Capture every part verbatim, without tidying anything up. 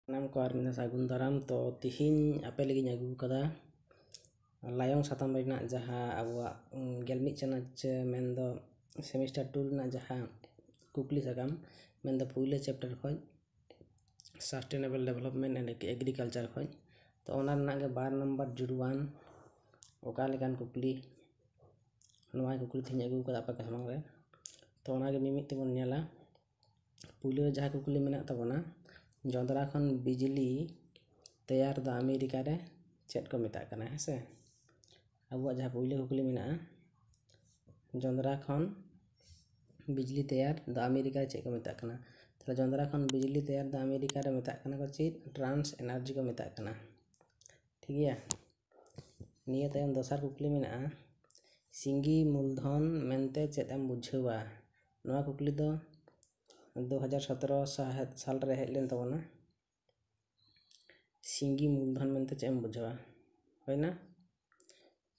ᱥᱟᱱᱟᱢ ᱠᱚ ᱟᱨ ᱢᱤᱫ ᱫᱷᱟᱣ ᱥᱟᱹᱜᱩᱱ ᱫᱟᱨᱟᱢ᱾ ᱛᱚ ᱛᱤᱦᱤᱧ ᱟᱯᱮ ᱞᱟᱹᱜᱤᱫ ᱤᱧ ᱟᱹᱜᱩ ᱟᱠᱟᱫᱟ ᱞᱟᱭᱚᱝ ᱥᱟᱛᱟᱢ ᱨᱮᱱᱟᱜ ᱡᱟᱦᱟᱸ ᱟᱵᱚᱣᱟᱜ ᱩᱸ, ᱜᱮᱞ ᱢᱤᱫ ᱪᱟᱱᱟᱪ, ᱢᱮᱱᱫᱚ semester two ᱨᱮᱱᱟᱜ ᱡᱟᱦᱟᱸ ᱠᱩᱠᱞᱤ ᱥᱟᱠᱟᱢ, ᱢᱮᱱᱫᱚ ᱯᱩᱭᱞᱟᱹ chapter ᱠᱷᱚᱱ, sustainable development and agriculture ᱠᱷᱚᱱ᱾ ᱛᱚ ᱚᱱᱟ ᱨᱮᱱᱟᱜ ᱜᱮ ᱵᱟᱨ ᱱᱟᱢᱵᱟᱨ ᱡᱩᱲᱩᱣᱟᱱ ᱚᱠᱟ ᱞᱮᱠᱟᱱ ᱠᱩᱠᱞᱤ, ᱱᱚᱣᱟ ᱠᱩᱠᱞᱤ ᱛᱮᱦᱮᱧ ᱟᱹᱜᱩ ᱟᱠᱟᱫᱟ ᱟᱯᱮ ᱠᱚ ᱥᱟᱢᱟᱝ ᱨᱮ᱾ ᱛᱚ ᱚᱱᱟᱜᱮ ᱢᱤᱢᱤᱫ ᱛᱮᱵᱚᱱ ᱧᱮᱞᱟ᱾ ᱯᱩᱭᱞᱩ ᱨᱮ ᱡᱟᱦᱟᱸ ᱠᱩᱠᱞᱤ ᱢᱮᱱᱟᱜ ᱛᱟᱵᱚᱱᱟ, ᱡᱚᱸᱫᱽᱨᱟ ᱠᱷᱚᱱ ᱵᱤᱡᱽᱞᱤ ᱛᱮᱭᱟᱨ ᱫᱚ ᱟᱢᱮᱨᱤᱠᱟ ᱨᱮ ᱪᱮᱫ ᱠᱚ ᱢᱮᱛᱟᱜ ᱠᱟᱱᱟ? ᱦᱮᱸ ᱥᱮ, ᱟᱵᱚᱣᱟᱜ ᱡᱟᱦᱟᱸ ᱯᱩᱭᱞᱩ ᱠᱩᱠᱞᱤ ᱢᱮᱱᱟᱜᱼᱟ, ᱡᱚᱸᱫᱽᱨᱟ ᱠᱷᱚᱱ ᱵᱤᱡᱽᱞᱤ ᱛᱮᱭᱟᱨ ᱫᱚ ᱟᱢᱮᱨᱤᱠᱟ ᱨᱮ ᱪᱮᱫ ᱠᱚ ᱢᱮᱛᱟᱜ ᱠᱟᱱᱟ? ᱛᱟᱦᱚᱞᱮ ᱡᱚᱸᱫᱽᱨᱟ ᱠᱷᱚᱱ ᱵᱤᱡᱽᱞᱤ ᱛᱮᱭᱟᱨ ᱫᱚ ᱟᱢᱮᱨᱤᱠᱟ ᱨᱮ ᱢᱮᱛᱟᱜ ᱠᱟᱱᱟ ᱠᱚ ᱪᱮᱫ? Trans energy ᱠᱚ ᱢᱮᱛᱟᱜ ᱠᱟᱱᱟ᱾ ᱴᱷᱤᱠ ᱜᱮᱭᱟ, ᱱᱤᱭᱟᱹ ᱛᱟᱭᱚᱢ ᱫᱚᱥᱟᱨ ᱠᱩᱠᱞᱤ ᱢᱮᱱᱟᱜᱼᱟ, ᱥᱤᱸᱜᱤ ᱢᱩᱞᱫᱷᱚᱱ ᱢᱮᱱᱛᱮ ᱪᱮᱫ ᱮᱢ ᱵᱩᱡᱷᱟᱹᱣᱟ? ᱱᱚᱣᱟ ᱠᱩᱠᱞᱤ ᱫᱚ ᱫᱩ ᱦᱟᱡᱟᱨ ᱥᱚᱛᱨᱚ ᱥᱟᱦᱮᱫ ᱥᱟᱞ ᱨᱮ ᱦᱮᱡ ᱞᱮᱱ ᱛᱟᱵᱚᱱᱟ᱾ ᱥᱤᱸᱜᱤ ᱢᱩᱞᱫᱷᱚᱱ ᱢᱮᱱᱛᱮ ᱪᱮᱫ ᱮᱢ ᱵᱩᱡᱷᱟᱹᱣᱟ? ᱦᱩᱭᱱᱟ?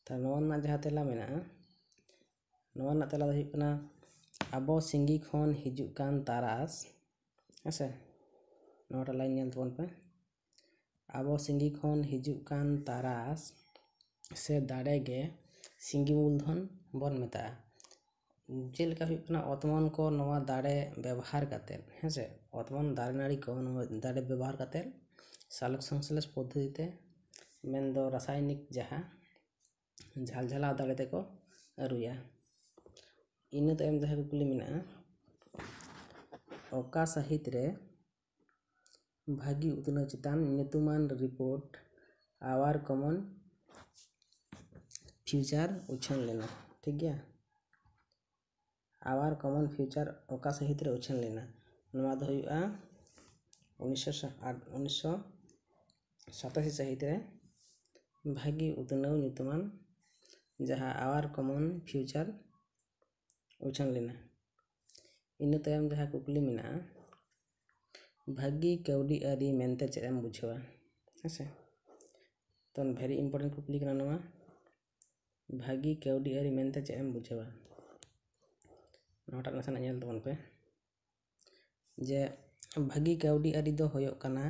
ᱛᱟᱦᱞᱮ ᱱᱚᱣᱟ ᱨᱮᱱᱟᱜ ᱡᱟᱦᱟᱸ ᱛᱮᱞᱟ ᱢᱮᱱᱟᱜᱼᱟ, ᱱᱚᱣᱟ ᱨᱮᱱᱟᱜ ᱛᱮᱞᱟ ᱫᱚ ᱦᱩᱭᱩᱜ ᱠᱟᱱᱟ, ᱟᱵᱚ ᱥᱤᱸᱜᱤ ᱠᱷᱚᱱ ᱦᱤᱡᱩᱜ ᱠᱟᱱ ᱛᱟᱨᱟᱥ, ᱦᱮᱸ ᱥᱮ, ᱱᱚᱣᱟᱴᱟᱜ ᱞᱟᱭᱤᱱ ᱧᱮᱞ ᱛᱟᱵᱚᱱ ᱯᱮ᱾ ᱟᱵᱚ ᱥᱤᱸᱜᱤ ᱠᱷᱚᱱ ᱦᱤᱡᱩᱜ ᱠᱟᱱ ᱛᱟᱨᱟᱥ ᱥᱮ ᱫᱟᱲᱮ ᱜᱮ ᱥᱤᱸᱜᱤ ᱢᱩᱞᱫᱷᱚᱱ ᱵᱚᱱ ᱢᱮᱛᱟᱜᱼᱟ᱾ ᱪᱮᱫ ᱞᱮᱠᱟ ᱦᱩᱭᱩᱜ ᱠᱟᱱᱟ, ᱚᱛᱢᱚᱱ ᱠᱚ ᱱᱚᱣᱟ ᱫᱟᱲᱮ ᱵᱮᱵᱚᱦᱟᱨ ᱠᱟᱛᱮᱫ, ᱦᱮᱸ ᱥᱮ, ᱚᱛᱢᱚᱱ ᱫᱟᱨᱮ ᱱᱟᱹᱲᱤ ᱠᱚ ᱱᱚᱣᱟ ᱫᱟᱲᱮ ᱵᱮᱵᱚᱦᱟᱨ ᱠᱟᱛᱮᱫ ᱥᱟᱞᱚᱠ ᱥᱚᱝᱥᱞᱮᱥ ᱯᱚᱫᱽᱫᱷᱚᱛᱤ ᱛᱮ, ᱢᱮᱱᱫᱚ ᱨᱟᱥᱟᱭᱚᱱᱤᱠ ᱡᱟᱦᱟᱸ ᱡᱷᱟᱞ ᱡᱷᱟᱞᱟᱣ ᱫᱟᱲᱮ ᱛᱮᱠᱚ ᱟᱹᱨᱩᱭᱟ᱾ ᱤᱱᱟᱹ ᱛᱟᱭᱚᱢ ᱡᱟᱦᱟᱸ ᱠᱩᱠᱞᱤ ᱢᱮᱱᱟᱜᱼᱟ, ᱚᱠᱟ ᱥᱟᱹᱦᱤᱛ ᱨᱮ ᱵᱷᱟᱹᱜᱤ ᱩᱛᱱᱟᱹᱣ ᱪᱮᱛᱟᱱ ᱧᱩᱛᱩᱢᱟᱱ ᱨᱤᱯᱳᱨᱴ Our Common Future ᱩᱪᱷᱟᱹᱱ ᱞᱮᱱᱟ? ᱴᱷᱤᱠ ᱜᱮᱭᱟ, Our Common Future ᱚᱠᱟ ᱥᱟᱹᱦᱤᱛ ᱨᱮ ᱩᱪᱷᱟᱹᱱ ᱞᱮᱱᱟ? ᱱᱚᱣᱟ ᱫᱚ ᱦᱩᱭᱩᱜᱼᱟ ᱩᱱᱤᱥᱥᱚ ᱥᱟ-, ᱟᱴ-, ᱩᱱᱤᱥᱥᱚ ᱥᱟᱛᱟᱥᱤ ᱥᱟᱹᱦᱤᱛ ᱨᱮ ᱵᱷᱟᱹᱜᱤ ᱩᱛᱱᱟᱹᱣ ᱧᱩᱛᱩᱢᱟᱱ ᱡᱟᱦᱟᱸ Our Common Future ᱩᱪᱷᱟᱹᱱ ᱞᱮᱱᱟ᱾ ᱤᱱᱟᱹ ᱛᱟᱭᱚᱢ ᱡᱟᱦᱟᱸ ᱠᱩᱠᱞᱤ ᱢᱮᱱᱟᱜᱼᱟ, ᱵᱷᱟᱹᱜᱤ ᱠᱟᱹᱣᱰᱤ ᱟᱹᱨᱤ ᱢᱮᱱᱛᱮ ᱪᱮᱫ ᱮᱢ ᱵᱩᱡᱷᱟᱹᱣᱟ? ᱦᱮᱸ ᱥᱮ, ᱛᱚ very important ᱠᱩᱠᱞᱤ ᱠᱟᱱᱟ ᱱᱚᱣᱟ᱾ ᱵᱷᱟᱹᱜᱤ ᱠᱟᱹᱣᱰᱤ ᱟᱹᱨᱤ ᱢᱮᱱᱛᱮ ᱪᱮᱫ ᱮᱢ ᱵᱩᱡᱷᱟᱹᱣᱟ? ᱱᱚᱣᱟᱴᱟᱜ ᱱᱟᱥᱮᱱᱟᱜ ᱧᱮᱞ ᱛᱟᱵᱚᱱ ᱯᱮ, ᱡᱮ ᱵᱷᱟᱹᱜᱤ ᱠᱟᱹᱣᱰᱤ ᱟᱹᱨᱤ ᱫᱚ ᱦᱩᱭᱩᱜ ᱠᱟᱱᱟ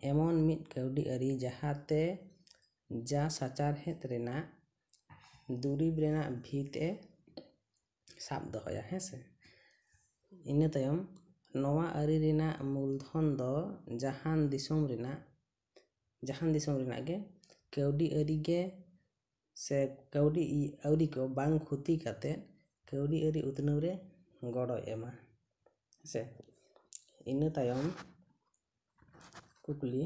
ᱮᱢᱚᱱ ᱢᱤᱫ ᱠᱟᱹᱣᱰᱤ ᱟᱹᱨᱤ ᱡᱟᱦᱟᱸᱛᱮ ᱡᱟ ᱥᱟᱪᱟᱨᱦᱮᱫ ᱨᱮᱱᱟᱜ ᱫᱩᱨᱤᱵᱽ ᱨᱮᱱᱟᱜ ᱵᱷᱤᱛ ᱮ ᱥᱟᱵ ᱫᱚᱦᱚᱭᱟ, ᱦᱮᱸ ᱥᱮ᱾ ᱤᱱᱟᱹ ᱛᱟᱭᱚᱢ ᱱᱚᱣᱟ ᱟᱹᱨᱤ ᱨᱮᱱᱟᱜ ᱢᱩᱞᱫᱷᱚᱱ ᱫᱚ ᱡᱟᱦᱟᱱ ᱫᱤᱥᱚᱢ ᱨᱮᱱᱟᱜ, ᱡᱟᱦᱟᱱ ᱫᱤᱥᱚᱢ ᱨᱮᱱᱟᱜ ᱜᱮ ᱠᱟᱹᱣᱰᱤ ᱟᱹᱨᱤ ᱜᱮ ᱥᱮ ᱠᱟᱹᱣᱰᱤ ᱟᱹᱨᱤ ᱠᱚ ᱵᱟᱝ ᱠᱷᱚᱛᱤ ᱠᱟᱛᱮ ᱠᱟᱹᱣᱰᱤ ᱟᱹᱨᱤ ᱩᱛᱱᱟᱹᱣ ᱨᱮ ᱜᱚᱲᱚᱭ ᱮᱢᱟ, ᱦᱮᱸ ᱥᱮ᱾ ᱤᱱᱟᱹ ᱛᱟᱭᱚᱢ ᱠᱩᱠᱞᱤ,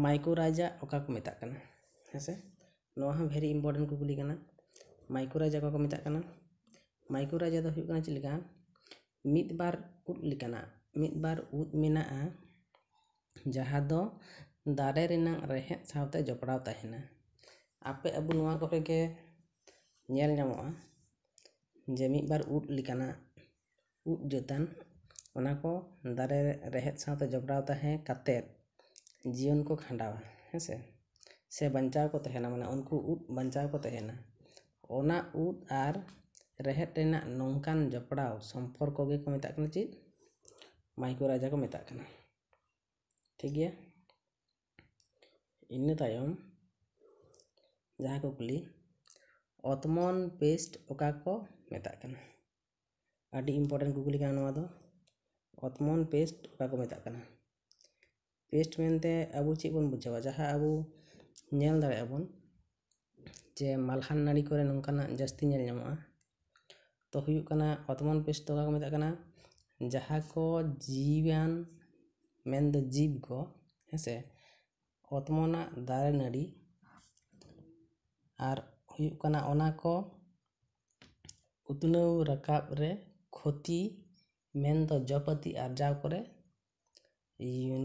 ᱢᱟᱭᱠᱳ ᱨᱟᱡᱽ ᱚᱠᱟ ᱠᱚ ᱢᱮᱛᱟᱜ ᱠᱟᱱᱟ? ᱦᱮᱸ ᱥᱮ, ᱱᱚᱣᱟ ᱦᱚᱸ very important ᱠᱩᱠᱞᱤ ᱠᱟᱱᱟ᱾ ᱢᱟᱭᱠᱳ ᱨᱟᱡᱽ ᱚᱠᱟ ᱠᱚ ᱢᱮᱛᱟᱜ ᱠᱟᱱᱟ? ᱢᱟᱭᱠᱳ ᱨᱟᱡᱽ ᱫᱚ ᱦᱩᱭᱩᱜ ᱠᱟᱱᱟ ᱪᱮᱫ ᱞᱮᱠᱟ? ᱢᱤᱫ ᱵᱟᱨ ᱩᱫ ᱞᱮᱠᱟᱱᱟᱜ, ᱢᱤᱫ ᱵᱟᱨ ᱩᱫ ᱢᱮᱱᱟᱜᱼᱟ ᱡᱟᱦᱟᱸ ᱫᱚ ᱫᱟᱨᱮ ᱨᱮᱱᱟᱜ ᱨᱮᱦᱮᱫ ᱥᱟᱶᱛᱮ ᱡᱚᱯᱲᱟᱣ ᱛᱟᱦᱮᱱᱟ᱾ ᱟᱯᱮ ᱟᱵᱚ ᱱᱚᱣᱟ ᱠᱚᱨᱮ ᱜᱮ ᱧᱮᱞ ᱧᱟᱢᱚᱜᱼᱟ ᱡᱮ ᱢᱤᱫ ᱵᱟᱨ ᱩᱫ ᱞᱮᱠᱟᱱᱟᱜ ᱩᱫ ᱡᱟᱹᱛᱟᱱ, ᱚᱱᱟ ᱠᱚ ᱫᱟᱨᱮ ᱨᱮᱦᱮᱫ ᱥᱟᱶᱛᱮ ᱡᱚᱯᱲᱟᱣ ᱛᱟᱦᱮᱸ ᱠᱟᱛᱮᱫ ᱡᱤᱭᱚᱱ ᱠᱚ ᱠᱷᱟᱸᱰᱟᱣᱟ, ᱦᱮᱸ ᱥᱮ, ᱥᱮ ᱵᱟᱧᱪᱟᱣ ᱠᱚ ᱛᱟᱦᱮᱱᱟ, ᱢᱟᱱᱮ ᱩᱱᱠᱩ ᱩᱫ ᱵᱟᱧᱪᱟᱣ ᱠᱚ ᱛᱟᱦᱮᱱᱟ᱾ ᱚᱱᱟ ᱩᱫ ᱟᱨ ᱨᱮᱦᱮᱫ ᱨᱮᱱᱟᱜ ᱱᱚᱝᱠᱟᱱ ᱡᱚᱯᱲᱟᱣ ᱥᱚᱢᱯᱚᱨᱠᱚ ᱜᱮᱠᱚ ᱢᱮᱛᱟᱜ ᱠᱟᱱᱟ ᱪᱮᱫ? ᱢᱟᱭᱠᱳ ᱨᱟᱡᱟ ᱠᱚ ᱢᱮᱛᱟᱜ ᱠᱟᱱᱟ᱾ ᱴᱷᱤᱠ ᱜᱮᱭᱟ, ᱤᱱᱟᱹ ᱛᱟᱭᱚᱢ ᱡᱟᱦᱟᱸ ᱠᱩᱠᱞᱤ, ᱚᱛᱢᱚᱱ ᱯᱮᱥᱴ ᱚᱠᱟ ᱠᱚ ᱢᱮᱛᱟᱜ ᱠᱟᱱᱟ? ᱟᱹᱰᱤ important ᱠᱩᱠᱞᱤ ᱠᱟᱱᱟ ᱱᱚᱣᱟ ᱫᱚ᱾ ᱚᱛᱢᱚᱱ ᱯᱮᱥᱴ ᱚᱠᱟ ᱠᱚ ᱢᱮᱛᱟᱜ ᱠᱟᱱᱟ? ᱯᱮᱥᱴ ᱢᱮᱱᱛᱮ ᱟᱵᱚ ᱪᱮᱫ ᱵᱚᱱ ᱵᱩᱡᱷᱟᱹᱣᱟ? ᱡᱟᱦᱟᱸ ᱟᱵᱚ ᱧᱮᱞ ᱫᱟᱲᱮᱭᱟᱜᱼᱟ ᱵᱚᱱ ᱡᱮ ᱢᱟᱞᱦᱟᱱ ᱱᱟᱹᱲᱤ ᱠᱚᱨᱮ ᱱᱚᱝᱠᱟᱱᱟᱜ ᱡᱟᱹᱥᱛᱤ ᱧᱮᱞ ᱧᱟᱢᱚᱜᱼᱟ᱾ ᱛᱚ ᱦᱩᱭᱩᱜ ᱠᱟᱱᱟ ᱚᱛᱢᱚᱱ ᱯᱮᱥᱴ ᱫᱚ ᱚᱠᱟ ᱠᱚ ᱢᱮᱛᱟᱜ ᱠᱟᱱᱟ? ᱡᱟᱦᱟᱸ ᱠᱚ ᱡᱤᱣᱤᱭᱟᱱ ᱢᱮᱱᱫᱚ ᱡᱤᱵᱽ ᱠᱚ, ᱦᱮᱸ ᱥᱮ, ᱚᱛᱢᱚᱱᱟᱜ ᱫᱟᱨᱮ ᱱᱟᱹᱲᱤ ᱟᱨ ᱦᱩᱭᱩᱜ ᱠᱟᱱᱟ ᱚᱱᱟ ᱠᱚ ᱩᱛᱱᱟᱹᱣ ᱨᱟᱠᱟᱵ ᱨᱮ ᱠᱷᱚᱛᱤ ᱢᱮᱱᱫᱚ ᱡᱚᱯᱟᱹᱛᱤ ᱟᱨᱡᱟᱣ ᱠᱚᱨᱮ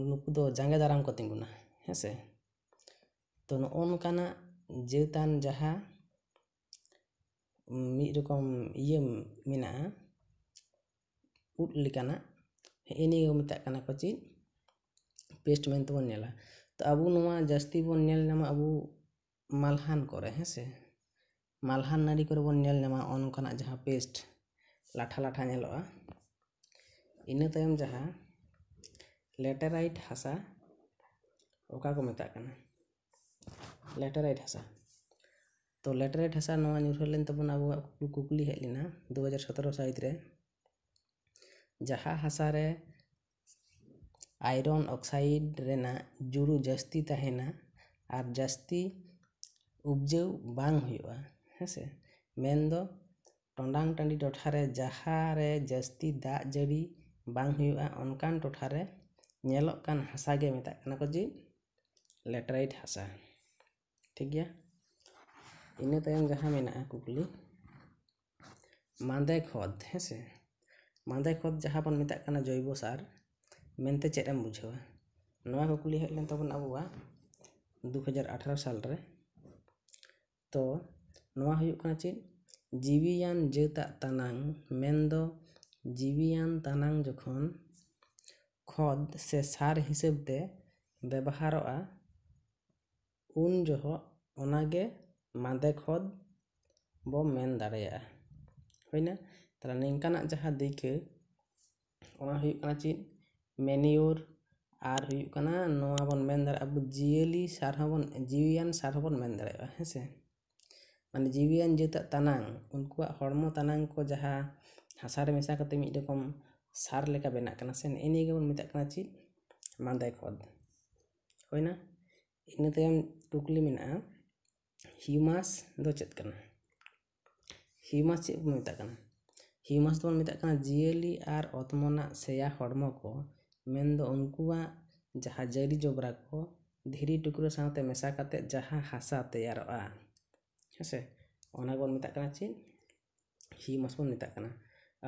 ᱱᱩᱠᱩ ᱫᱚ ᱡᱟᱸᱜᱮ ᱫᱟᱨᱟᱢ ᱠᱚ ᱛᱤᱸᱜᱩᱱᱟ, ᱦᱮᱸ ᱥᱮ᱾ ᱛᱚ ᱱᱚᱜᱼᱚ ᱱᱚᱝᱠᱟᱱᱟᱜ ᱡᱟᱹᱛᱟᱱ ᱡᱟᱦᱟᱸ ᱢᱤᱫ ᱨᱚᱠᱚᱢ ᱤᱭᱟᱹ ᱢᱮᱱᱟᱜᱼᱟ, ᱩᱫ ᱞᱮᱠᱟᱱᱟᱜ, ᱦᱮᱸ, ᱱᱤᱭᱟᱹ ᱠᱚ ᱢᱮᱛᱟᱜ ᱠᱟᱱᱟ ᱠᱚ ᱪᱮᱫ? ᱯᱮᱥᱴ ᱢᱮᱱᱛᱮᱵᱚᱱ ᱧᱮᱞᱟ᱾ ᱛᱚ ᱟᱵᱚ ᱱᱚᱣᱟ ᱡᱟᱹᱥᱛᱤ ᱵᱚᱱ ᱧᱮᱞ ᱧᱟᱢᱟ ᱟᱵᱚ ᱢᱟᱞᱦᱟᱱ ᱠᱚᱨᱮ, ᱦᱮᱸ ᱥᱮ, ᱢᱟᱞᱦᱟᱱ ᱱᱟᱹᱲᱤ ᱠᱚᱨᱮ ᱵᱚᱱ ᱧᱮᱞ ᱧᱟᱢᱟ ᱱᱚᱜᱼᱚ ᱱᱚᱝᱠᱟᱱᱟᱜ ᱡᱟᱦᱟᱸ ᱯᱮᱥᱴ ᱞᱟᱴᱷᱟ ᱞᱟᱴᱷᱟ ᱧᱮᱞᱚᱜᱼᱟ᱾ ᱤᱱᱟᱹ ᱛᱟᱭᱚᱢ ᱡᱟᱦᱟᱸ ᱞᱮᱴᱮᱨᱟᱭᱤᱴ ᱦᱟᱥᱟ ᱚᱠᱟ ᱠᱚ ᱢᱮᱛᱟᱜ ᱠᱟᱱᱟ? ᱞᱮᱴᱮᱨᱟᱭᱤᱴ ᱦᱟᱥᱟ᱾ ᱛᱚ ᱞᱮᱴᱮᱨᱟᱭᱤᱴ ᱦᱟᱥᱟ ᱱᱚᱣᱟ ᱧᱩᱨᱦᱟᱹ ᱞᱮᱱ ᱛᱟᱵᱚᱱᱟ, ᱟᱵᱚᱣᱟᱜ ᱠᱩᱠᱞᱤ ᱦᱮᱡ ᱞᱮᱱᱟ ᱫᱩ ᱦᱟᱡᱟᱨ ᱥᱚᱛᱨᱚ ᱥᱟᱹᱦᱤᱛ ᱨᱮ, ᱡᱟᱦᱟᱸ ᱦᱟᱥᱟ ᱨᱮ ᱟᱭᱨᱚᱱ ᱚᱠᱥᱟᱭᱤᱰ ᱨᱮᱱᱟᱜ ᱡᱩᱲᱩ ᱡᱟᱹᱥᱛᱤ ᱛᱟᱦᱮᱱᱟ ᱟᱨ ᱡᱟᱹᱥᱛᱤ ᱩᱯᱡᱟᱹᱣ ᱵᱟᱝ ᱦᱩᱭᱩᱜᱼᱟ, ᱦᱮᱸ ᱥᱮ? ᱢᱮᱱᱫᱚ ᱴᱚᱸᱰᱟᱝ ᱴᱟᱺᱰᱤ ᱴᱚᱴᱷᱟ ᱨᱮ ᱡᱟᱦᱟᱸ ᱨᱮ ᱡᱟᱹᱥᱛᱤ ᱫᱟᱜ ᱡᱟᱹᱲᱤ ᱵᱟᱝ ᱦᱩᱭᱩᱜᱼᱟ, ᱚᱱᱠᱟᱱ ᱴᱚᱴᱷᱟ ᱨᱮ ᱧᱮᱞᱚᱜ ᱠᱟᱱ ᱦᱟᱥᱟ ᱜᱮ ᱢᱮᱛᱟᱜ ᱠᱟᱱᱟ ᱠᱚ ᱪᱮᱫ? ᱞᱮᱴᱮᱨᱟᱭᱤᱴ ᱦᱟᱥᱟ᱾ ᱴᱷᱤᱠ ᱜᱮᱭᱟ, ᱤᱱᱟᱹ ᱛᱟᱭᱚᱢ ᱡᱟᱦᱟᱸ ᱢᱮᱱᱟᱜᱼᱟ ᱠᱩᱠᱞᱤ, ᱢᱟᱸᱫᱮ ᱠᱷᱚᱛ, ᱦᱮᱸ ᱥᱮ? ᱢᱟᱸᱫᱮ ᱠᱷᱚᱛ ᱡᱟᱦᱟᱸ ᱵᱚᱱ ᱢᱮᱛᱟᱜ ᱠᱟᱱᱟ ᱡᱳᱭᱵᱚ ᱥᱟᱨ, ᱢᱮᱱᱛᱮ ᱪᱮᱫ ᱮᱢ ᱵᱩᱡᱷᱟᱹᱣᱟ? ᱱᱚᱣᱟ ᱠᱩᱠᱞᱤ ᱦᱮᱡ ᱞᱮᱱ ᱛᱟᱵᱚᱱ ᱟᱵᱚᱣᱟᱜ ᱫᱩ ᱦᱟᱡᱟᱨ ᱟᱴᱷᱟᱨᱚ ᱥᱟᱞ ᱨᱮ᱾ ᱛᱚ ᱱᱚᱣᱟ ᱦᱩᱭᱩᱜ ᱠᱟᱱᱟ ᱪᱮᱫ? ᱡᱤᱣᱤᱭᱟᱱ ᱡᱟᱹᱛᱟᱜ ᱛᱟᱱᱟᱝ, ᱢᱮᱱᱫᱚ ᱡᱤᱣᱤᱭᱟᱱ ᱛᱟᱱᱟᱝ ᱡᱚᱠᱷᱚᱱ ᱠᱷᱚᱛ ᱥᱮ ᱥᱟᱨ ᱦᱤᱥᱟᱹᱵ ᱛᱮ ᱵᱮᱵᱚᱦᱟᱨᱚᱜᱼᱟ, ᱩᱱ ᱡᱚᱦᱚᱜ ᱚᱱᱟᱜᱮ ᱢᱟᱸᱫᱮ ᱠᱷᱚᱛ ᱵᱚ ᱢᱮᱱ ᱫᱟᱲᱮᱭᱟᱜᱼᱟ᱾ ᱦᱩᱭᱱᱟ? ᱛᱟᱦᱞᱮ ᱱᱤᱝᱠᱟᱱᱟᱜ ᱡᱟᱦᱟᱸ ᱫᱟᱹᱭᱠᱟᱹ, ᱚᱱᱟ ᱦᱩᱭᱩᱜ ᱠᱟᱱᱟ ᱪᱮᱫ? ᱢᱮᱱᱤᱭᱳᱨ᱾ ᱟᱨ ᱦᱩᱭᱩᱜ ᱠᱟᱱᱟ, ᱱᱚᱣᱟ ᱵᱚᱱ ᱢᱮᱱ ᱫᱟᱲᱮᱭᱟᱜᱼᱟ ᱟᱵᱚ ᱡᱤᱭᱟᱹᱞᱤ ᱥᱟᱨ ᱦᱚᱸᱵᱚᱱ, ᱡᱤᱣᱤᱭᱟᱱ ᱥᱟᱨ ᱦᱚᱸᱵᱚᱱ ᱢᱮᱱ ᱫᱟᱲᱮᱭᱟᱜᱼᱟ, ᱦᱮᱸ ᱥᱮ? ᱢᱟᱱᱮ ᱡᱤᱣᱤᱭᱟᱱ ᱡᱟᱹᱛᱟᱜ ᱛᱟᱱᱟᱝ, ᱩᱱᱠᱩᱣᱟᱜ ᱦᱚᱲᱢᱚ ᱛᱟᱱᱟᱝ ᱠᱚ ᱡᱟᱦᱟᱸ ᱦᱟᱥᱟ ᱨᱮ ᱢᱮᱥᱟ ᱠᱟᱛᱮ ᱢᱤᱫ ᱨᱚᱠᱚᱢ ᱥᱟᱨ ᱞᱮᱠᱟ ᱵᱮᱱᱟᱜ ᱠᱟᱱᱟ ᱥᱮ, ᱱᱮᱜᱼᱮ ᱱᱤᱭᱟᱹ ᱜᱮᱵᱚᱱ ᱢᱮᱛᱟᱜ ᱠᱟᱱᱟ ᱪᱮᱫ? ᱢᱟᱸᱫᱮ ᱠᱷᱚᱛ᱾ ᱦᱩᱭᱱᱟ? ᱤᱱᱟᱹ ᱛᱟᱭᱚᱢ ᱠᱩᱠᱞᱤ ᱢᱮᱱᱟᱜᱼᱟ, ᱦᱤᱭᱩᱢᱟᱥ ᱫᱚ ᱪᱮᱫ ᱠᱟᱱᱟ? ᱦᱤᱭᱩᱢᱟᱥ ᱪᱮᱫ ᱵᱚᱱ ᱢᱮᱛᱟᱜ ᱠᱟᱱᱟ? ᱦᱤᱭᱩᱢᱟᱥ ᱫᱚᱵᱚᱱ ᱢᱮᱛᱟᱜ ᱠᱟᱱᱟ ᱡᱤᱭᱟᱹᱞᱤ ᱟᱨ ᱚᱛᱢᱚᱱᱟᱜ ᱥᱮᱭᱟ ᱦᱚᱲᱢᱚ ᱠᱚ, ᱢᱮᱱᱫᱚ ᱩᱱᱠᱩᱣᱟᱜ ᱡᱟᱦᱟᱸ ᱡᱟᱹᱨᱤ ᱡᱚᱵᱽᱨᱟ ᱠᱚ ᱫᱷᱤᱨᱤ ᱴᱩᱠᱨᱟᱹ ᱥᱟᱶᱛᱮ ᱢᱮᱥᱟ ᱠᱟᱛᱮ ᱡᱟᱦᱟᱸ ᱦᱟᱥᱟ ᱛᱮᱭᱟᱨᱚᱜᱼᱟ, ᱦᱮᱸ ᱥᱮ, ᱚᱱᱟ ᱵᱚᱱ ᱢᱮᱛᱟᱜ ᱠᱟᱱᱟ ᱪᱮᱫ? ᱦᱤᱭᱩᱢᱟᱥ ᱵᱚᱱ ᱢᱮᱛᱟᱜ ᱠᱟᱱᱟ᱾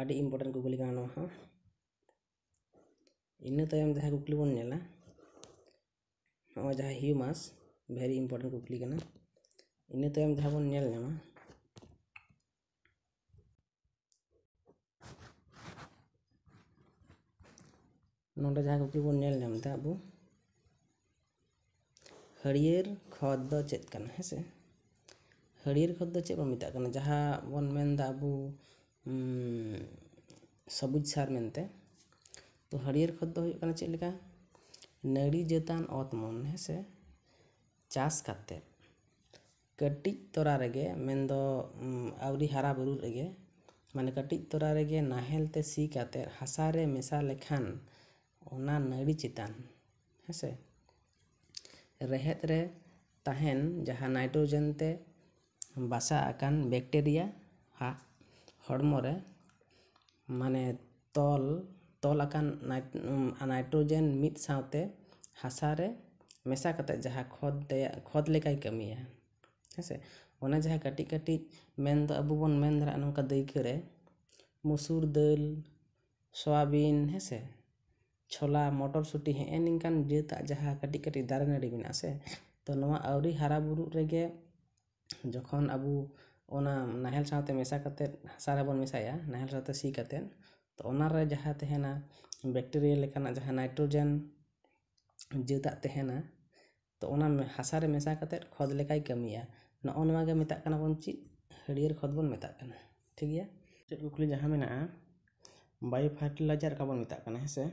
ᱟᱹᱰᱤ important ᱠᱩᱠᱞᱤ ᱠᱟᱱᱟ ᱱᱚᱣᱟ ᱦᱚᱸ᱾ ᱤᱱᱟᱹ ᱛᱟᱭᱚᱢ ᱡᱟᱦᱟᱸ ᱠᱩᱠᱞᱤ ᱵᱚᱱ ᱧᱮᱞᱟ, ᱱᱚᱜᱼᱚᱭ ᱡᱟᱦᱟᱸ ᱦᱤᱭᱩᱢᱟᱥ, very important ᱠᱩᱠᱞᱤ ᱠᱟᱱᱟ᱾ ᱤᱱᱟᱹ ᱛᱟᱭᱚᱢ ᱡᱟᱦᱟᱸ ᱵᱚᱱ ᱧᱮᱞ ᱧᱟᱢᱟ, ᱱᱚᱰᱮ ᱡᱟᱦᱟᱸ ᱠᱩᱠᱞᱤ ᱵᱚᱱ ᱧᱮᱞ ᱧᱟᱢ ᱮᱫᱟ ᱟᱵᱚ, ᱦᱟᱹᱨᱭᱟᱹᱲ ᱠᱷᱚᱛ ᱫᱚ ᱪᱮᱫ ᱠᱟᱱᱟ, ᱦᱮᱸ ᱥᱮ? ᱦᱟᱹᱨᱭᱟᱹᱲ ᱠᱷᱚᱛ ᱫᱚ ᱪᱮᱫ ᱵᱚᱱ ᱢᱮᱛᱟᱜ ᱠᱟᱱᱟ? ᱡᱟᱦᱟᱸ ᱵᱚᱱ ᱢᱮᱱᱫᱟ ᱟᱵᱚ, ᱩᱢ, ᱥᱚᱵᱩᱡᱽ ᱥᱟᱨ ᱢᱮᱱᱛᱮ, ᱛᱚ ᱦᱟᱹᱨᱭᱟᱹᱲ ᱠᱷᱚᱛ ᱫᱚ ᱦᱩᱭᱩᱜ ᱠᱟᱱᱟ ᱪᱮᱫ ᱞᱮᱠᱟ? ᱱᱟᱹᱲᱤ ᱡᱟᱹᱛᱟᱱ ᱚᱛ ᱢᱚᱱ, ᱦᱮᱸ ᱥᱮ, ᱪᱟᱥ ᱠᱟᱛᱮᱫ ᱠᱟᱹᱴᱤᱡ ᱛᱚᱨᱟ ᱨᱮᱜᱮ, ᱢᱮᱱᱫᱚ ᱩᱢ, ᱟᱹᱣᱨᱤ ᱦᱟᱨᱟ ᱵᱩᱨᱩᱜ ᱨᱮᱜᱮ, ᱢᱟᱱᱮ ᱠᱟᱹᱴᱤᱡ ᱛᱚᱨᱟ ᱨᱮᱜᱮ ᱱᱟᱦᱮᱞ ᱛᱮ ᱥᱤ ᱠᱟᱛᱮᱫ ᱦᱟᱥᱟ ᱨᱮ ᱢᱮᱥᱟ ᱞᱮᱠᱷᱟᱱ ᱚᱱᱟ ᱱᱟᱹᱲᱤ ᱪᱮᱛᱟᱱ, ᱦᱮᱸ ᱥᱮ, ᱨᱮᱦᱮᱫ ᱨᱮ ᱛᱟᱦᱮᱱ ᱡᱟᱦᱟᱸ ᱱᱟᱭᱴᱨᱳᱡᱮᱱ ᱛᱮ ᱵᱟᱥᱟ ᱟᱠᱟᱱ ᱵᱮᱠᱴᱮᱨᱤᱭᱟ ᱦᱟᱜ ᱦᱚᱲᱢᱚ ᱨᱮ, ᱢᱟᱱᱮ ᱛᱚᱞ, ᱛᱚᱞ ᱟᱠᱟᱱ ᱱᱟᱭ-, ᱩᱢ, ᱱᱟᱭᱴᱨᱳᱡᱮᱱ ᱢᱤᱫ ᱥᱟᱶᱛᱮ ᱦᱟᱥᱟ ᱨᱮ ᱢᱮᱥᱟ ᱠᱟᱛᱮ ᱡᱟᱦᱟᱸ ᱠᱷᱚᱛ ᱛᱮᱭᱟ-, ᱠᱷᱚᱛ ᱞᱮᱠᱟᱭ ᱠᱟᱹᱢᱤᱭᱟ, ᱦᱮᱸ ᱥᱮ᱾ ᱚᱱᱟ ᱡᱟᱦᱟᱸ ᱠᱟᱹᱴᱤᱡ ᱠᱟᱹᱴᱤᱡ, ᱢᱮᱱᱫᱚ ᱟᱵᱚ ᱵᱚᱱ ᱢᱮᱱ ᱫᱟᱲᱮᱭᱟᱜᱼᱟ ᱱᱚᱝᱠᱟ ᱫᱟᱹᱭᱠᱟᱹ ᱨᱮ, ᱢᱩᱥᱩᱨ ᱫᱟᱹᱞ, ᱥᱚᱣᱟᱵᱤᱱ, ᱦᱮᱸ ᱥᱮ, ᱪᱷᱚᱞᱟ, ᱢᱚᱴᱚᱨ ᱥᱩᱴᱤ, ᱦᱮᱸ ᱱᱤᱝᱠᱟᱱ ᱡᱟᱹᱛᱟᱜ ᱡᱟᱦᱟᱸ ᱠᱟᱹᱴᱤᱡ ᱠᱟᱹᱴᱤᱡ ᱫᱟᱨᱮ ᱱᱟᱹᱲᱤ ᱢᱮᱱᱟᱜᱼᱟ ᱥᱮ, ᱛᱚ ᱱᱚᱣᱟ ᱟᱹᱣᱨᱤ ᱦᱟᱨᱟ ᱵᱩᱨᱩᱜ ᱨᱮᱜᱮ ᱡᱚᱠᱷᱚᱱ ᱟᱵᱚ ᱚᱱᱟ ᱱᱟᱦᱮᱞ ᱥᱟᱶᱛᱮ ᱢᱮᱥᱟ ᱠᱟᱛᱮᱫ, ᱦᱟᱥᱟ ᱨᱮᱵᱚᱱ ᱢᱮᱥᱟᱭᱟ, ᱱᱟᱦᱮᱞ ᱥᱟᱶᱛᱮ ᱥᱤ ᱠᱟᱛᱮᱫ, ᱛᱚ ᱚᱱᱟ ᱨᱮ ᱡᱟᱦᱟᱸ ᱛᱟᱦᱮᱱᱟ ᱵᱮᱠᱴᱮᱨᱤᱭᱟ ᱞᱮᱠᱟᱱᱟᱜ ᱡᱟᱦᱟᱸ ᱱᱟᱭᱴᱨᱳᱡᱮᱱ ᱡᱟᱹᱛᱟᱜ ᱛᱟᱦᱮᱱᱟ, ᱛᱚ ᱚᱱᱟ ᱢᱮ-, ᱦᱟᱥᱟ ᱨᱮ ᱢᱮᱥᱟ ᱠᱟᱛᱮᱫ ᱠᱷᱚᱛ ᱞᱮᱠᱟᱭ ᱠᱟᱹᱢᱤᱭᱟ᱾ ᱱᱚᱜᱼᱚ ᱱᱚᱣᱟ ᱜᱮ ᱢᱮᱛᱟᱜ ᱠᱟᱱᱟ ᱵᱚᱱ ᱪᱮᱫ? ᱦᱟᱹᱨᱭᱟᱹᱲ ᱠᱷᱚᱛ ᱵᱚᱱ ᱢᱮᱛᱟᱜ ᱠᱟᱱᱟ᱾ ᱴᱷᱤᱠ ᱜᱮᱭᱟ? ᱪᱮᱫ ᱠᱩᱠᱞᱤ ᱡᱟᱦᱟᱸ ᱢᱮᱱᱟᱜᱼᱟ, ᱵᱟᱭᱳ ᱯᱷᱟᱨᱴᱤᱞᱟᱭᱡᱟᱨ ᱚᱠᱟ ᱵᱚᱱ ᱢᱮᱛᱟᱜ ᱠᱟᱱᱟ, ᱦᱮᱸ ᱥᱮ?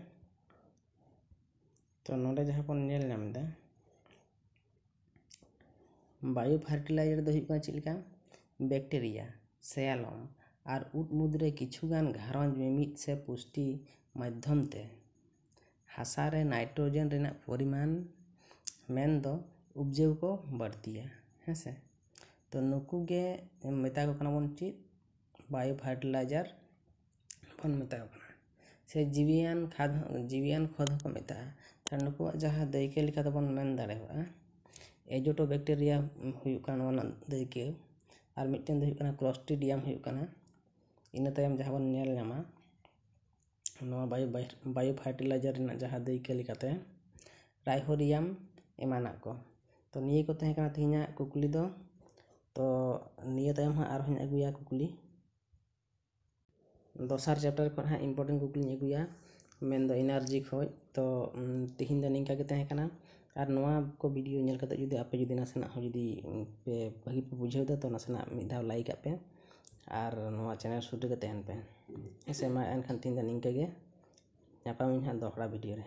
ᱛᱚ ᱱᱚᱰᱮ ᱡᱟᱦᱟᱸ ᱵᱚᱱ ᱧᱮᱞ ᱧᱟᱢ ᱮᱫᱟ, ᱵᱟᱭᱳ ᱯᱷᱟᱨᱴᱤᱞᱟᱭᱡᱟᱨ ᱫᱚ ᱦᱩᱭᱩᱜ ᱠᱟᱱᱟ ᱪᱮᱫ ᱞᱮᱠᱟ? ᱵᱮᱠᱴᱮᱨᱤᱭᱟ, ᱥᱮᱭᱟᱞᱚᱢ ᱟᱨ ᱩᱫ ᱢᱩᱫᱽᱨᱮ ᱠᱤᱪᱷᱩᱜᱟᱱ ᱜᱷᱟᱨᱚᱸᱡᱽ ᱢᱤᱢᱤᱫ ᱥᱮ ᱯᱩᱥᱴᱤ ᱢᱟᱫᱽᱫᱷᱚᱢ ᱛᱮ ᱦᱟᱥᱟ ᱨᱮ ᱱᱟᱭᱴᱨᱳᱡᱮᱱ ᱨᱮᱱᱟᱜ ᱯᱚᱨᱤᱢᱟᱱ, ᱢᱮᱱᱫᱚ ᱩᱯᱡᱟᱹᱣ ᱠᱚ ᱵᱟᱹᱲᱛᱤᱭᱟ, ᱦᱮᱸ ᱥᱮ᱾ ᱛᱚ ᱱᱩᱠᱩ ᱜᱮ ᱢᱮᱛᱟ ᱠᱚ ᱠᱟᱱᱟ ᱵᱚᱱ ᱪᱮᱫ? ᱵᱟᱭᱳ ᱯᱷᱟᱨᱴᱤᱞᱟᱭᱡᱟᱨ ᱵᱚᱱ ᱢᱮᱛᱟ ᱠᱚ ᱠᱟᱱᱟ, ᱥᱮ ᱡᱤᱣᱤᱭᱟᱱ ᱠᱷᱟᱫᱽ ᱦᱚᱸ, ᱡᱤᱣᱤᱭᱟᱱ ᱠᱷᱚᱛ ᱦᱚᱸᱠᱚ ᱢᱮᱛᱟᱜᱼᱟ᱾ ᱛᱟᱦᱞᱮ ᱱᱩᱠᱩᱣᱟᱜ ᱡᱟᱦᱟᱸ ᱫᱟᱹᱭᱠᱟᱹ ᱞᱮᱠᱟ ᱛᱮᱵᱚᱱ ᱢᱮᱱ ᱫᱟᱲᱮᱭᱟᱜᱼᱟ, ᱮᱡᱳᱴᱳ ᱵᱮᱠᱴᱮᱨᱤᱭᱟ ᱦᱩᱭᱩᱜ ᱠᱟᱱᱟ ᱱᱚᱣᱟ ᱨᱮᱱᱟᱜ ᱫᱟᱹᱭᱠᱟᱹ, ᱟᱨ ᱢᱤᱫᱴᱮᱱ ᱫᱚ ᱦᱩᱭᱩᱜ ᱠᱟᱱᱟ ᱠᱞᱚᱥᱴᱨᱤᱰᱤᱭᱟᱢ ᱦᱩᱭᱩᱜ ᱠᱟᱱᱟ᱾ ᱤᱱᱟᱹ ᱛᱟᱭᱚᱢ ᱡᱟᱦᱟᱸ ᱵᱚᱱ ᱧᱮᱞ ᱧᱟᱢᱟ, ᱱᱚᱣᱟ ᱵᱟᱭᱳ, ᱵᱟᱭᱳ ᱯᱷᱟᱨᱴᱤᱞᱟᱭᱡᱟᱨ ᱨᱮᱱᱟᱜ ᱡᱟᱦᱟᱸ ᱫᱟᱹᱭᱠᱟᱹ ᱞᱮᱠᱟᱛᱮ ᱨᱟᱭᱦᱳᱨᱤᱭᱟᱢ ᱮᱢᱟᱱᱟᱜ ᱠᱚ᱾ ᱛᱚ ᱱᱤᱭᱟᱹ ᱠᱚ ᱛᱟᱦᱮᱸ ᱠᱟᱱᱟ ᱛᱮᱦᱮᱧᱟᱜ ᱠᱩᱠᱞᱤ ᱫᱚ᱾ ᱛᱚ ᱱᱤᱭᱟᱹ ᱛᱟᱭᱚᱢ ᱦᱟᱸᱜ ᱟᱨᱦᱚᱸᱧ ᱟᱹᱜᱩᱭᱟ ᱠᱩᱠᱞᱤ᱾ ᱫᱚᱥᱟᱨ ᱪᱮᱯᱴᱟᱨ ᱠᱷᱚᱱ ᱦᱟᱸᱜ ᱤᱢᱯᱚᱨᱴᱮᱱᱴ ᱠᱩᱠᱞᱤᱧ ᱟᱹᱜᱩᱭᱟ, ᱢᱮᱱᱫᱚ ᱮᱱᱟᱨᱡᱤ ᱠᱷᱚᱡ᱾ ᱛᱚ ᱩᱢ, ᱛᱤᱦᱤᱧ ᱫᱚ ᱱᱤᱝᱠᱟ ᱜᱮ ᱛᱟᱦᱮᱸ ᱠᱟᱱᱟ᱾ ᱟᱨ ᱱᱚᱣᱟ ᱠᱚ ᱵᱷᱤᱰᱤᱭᱳ ᱧᱮᱞ ᱠᱟᱛᱮ ᱡᱩᱫᱤ ᱟᱯᱮ ᱡᱩᱫᱤ ᱱᱟᱥᱮᱱᱟᱜ ᱦᱚᱸ ᱡᱩᱫᱤ ᱩᱢ, ᱯᱮ ᱵᱷᱟᱹᱜᱤ ᱯᱮ ᱵᱩᱡᱷᱟᱹᱣ ᱮᱫᱟ, ᱛᱚ ᱱᱟᱥᱮᱱᱟᱜ ᱢᱤᱫ ᱫᱷᱟᱣ ᱞᱟᱭᱤᱠ ᱟᱜ ᱯᱮ ᱟᱨ ᱱᱚᱣᱟ ᱪᱮᱱᱮᱞ ᱥᱩᱨ ᱨᱮᱜᱮ ᱛᱟᱦᱮᱱ ᱯᱮ, ᱦᱮᱸ ᱥᱮ᱾ ᱢᱟ ᱮᱱᱠᱷᱟᱱ ᱛᱤᱦᱤᱧ ᱫᱚ ᱱᱤᱝᱠᱟᱹ ᱜᱮ᱾ ᱧᱟᱯᱟᱢ ᱟᱹᱧ ᱦᱟᱸᱜ ᱫᱚᱦᱲᱟ ᱵᱷᱤᱰᱤᱭᱳ ᱨᱮ᱾